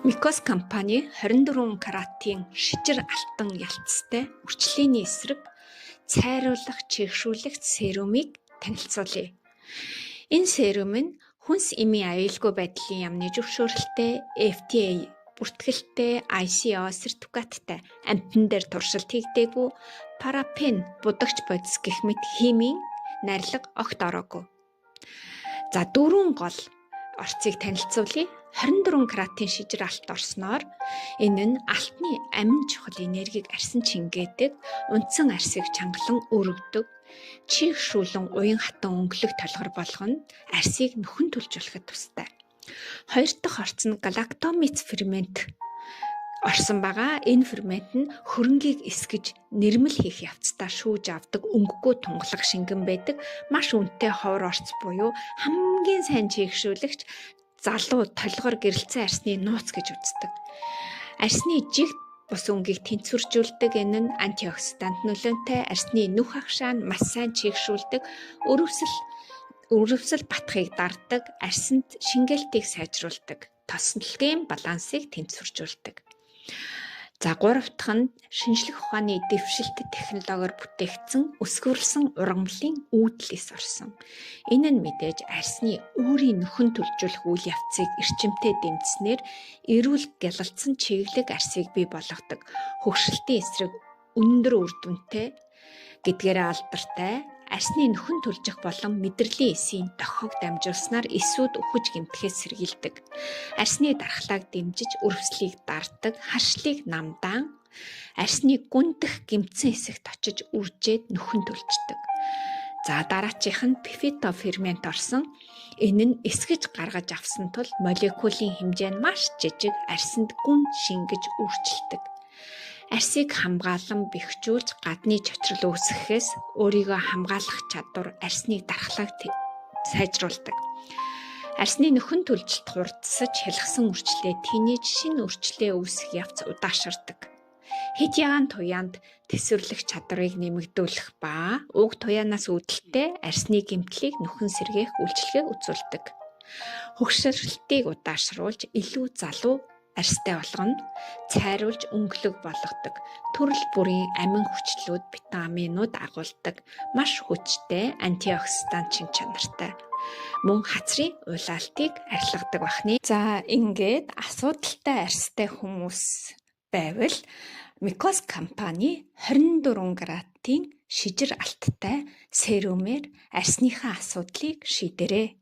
Микос компани 24 каратын шижир алтан ялцтай үрчлээний эсрэг цайруулах, чийгшүүлэх серумыг танилцуулъя. Энэ серум нь хүнс эмийн аюулгүй байдлын яамны зөвшөөрөлтэй, FDA бүртгэлтэй, ICO сертификаттай, амьтан дээр туршилт хийгдээгүй, парабен, будагч бодис гэх мэт химийн найрлага огт ороогүй. За, дөрвөн гол орцыг танилцуулъя. 24 каратын шижир алт орсноор энэ нь алтны амин чухал энергийг арьсан чингээдэг, унтсан арьсыг чангалан өргөдөг, чийгшүүлэн уян хатан өнгөлөг толгор болгоно, арьсыг нөхөн түлжүүлэхэд тустай. Хоёр дахь орц нь галактомиц фермент орсон байгаа. Энэ фермент нь хөрөнгийг эсгэж нэрмэл хийх явцдаа шүүж авдаг өнгөгүй тунгалаг шингэн байдаг. Маш үнэтэй ховор орц буюу хамгийн сайн чийгшүүлэгч, залуу толгор гэрэлтсэн арьсны нууц гэж үздэг. Арьсны жиг бус өнгийг тэнцвэржүүлдэг. Энэ нь антиоксидант нөлөөнтэй, арьсны нүх агшаа нь маш сайн чийгшүүлдэг, өрөвсөл батхыг дарддаг, арьсанд шингээлтийг сайжруулдаг, тослогийн балансыг тэнцвэржүүлдэг. За, гурав дахь нь шинжлэх ухааны дэвшилт технологиор бүтээгдсэн өсгөрлсөн ургамлын үүдэл эс орсон. Энэ нь мэдээж арьсны өөрийн нөхөн түлжүүлэх үйл явцыг эрчимтэй дэмжсэнээр эрүүл гялалзсан чиглэг арьсыг бий болгодог. Хөгшрөлтийн эсрэг өндөр үр дүнтэй гэдгээрээ алдартай. Арьсны нөхөн түлжих болон мэдрэлийн эсийн дохиог дамжуулснаар эсүүд үхэж гэмтэхээс сэргийлдэг. Арьсны дархлааг дэмжиж, өрөвслийг дарддаг, харшлыг намдаан, арьсны гүндэх гэмтсэн хэсэгт очиж үржээд нөхөн түлждэг. За, дараачих нь пифитофермент орсон. Энэ нь эсгэж гаргаж авсан тул молекулын хэмжээ нь маш жижиг, арьсанд гүн шингэж үржилдэг. Арьсыг хамгаалан бэхжүүлж, гадны чочрол үүсгэхээс өөрийгөө хамгаалах чадвар, арьсны дархлааг сайжруулдаг. Арьсны нөхөн түлжилт хурдсаж, хялгасан үрчлээ тэнийж, шинэ үрчлээ үүсэх явц удаашардаг. Хэд ягаан туяанд тэсвэрлэх чадварыг нэмэгдүүлэх ба уг туяанаас үүдэлтэй арьсны гэмтлийг нөхөн сэргээх үйлчилгээ үзүүлдэг. Хөгшөрлөлтийг удаашруулж, илүү залуу арьстай болгоно, цайруулж өнгөлөг болгодог, төрөл бүрийн амин хүчлүүд, витаминууд агуулдаг, маш хүчтэй антиоксидант шинж чанартай. Мөн хацрын улаалтыг арилгадаг бахны. За, ингээд асуудалтай арьстай хүмүүс байвал Микос компани 24 каратын шижир алттай серумээр арьсныхаа асуудлыг шийдээрэй.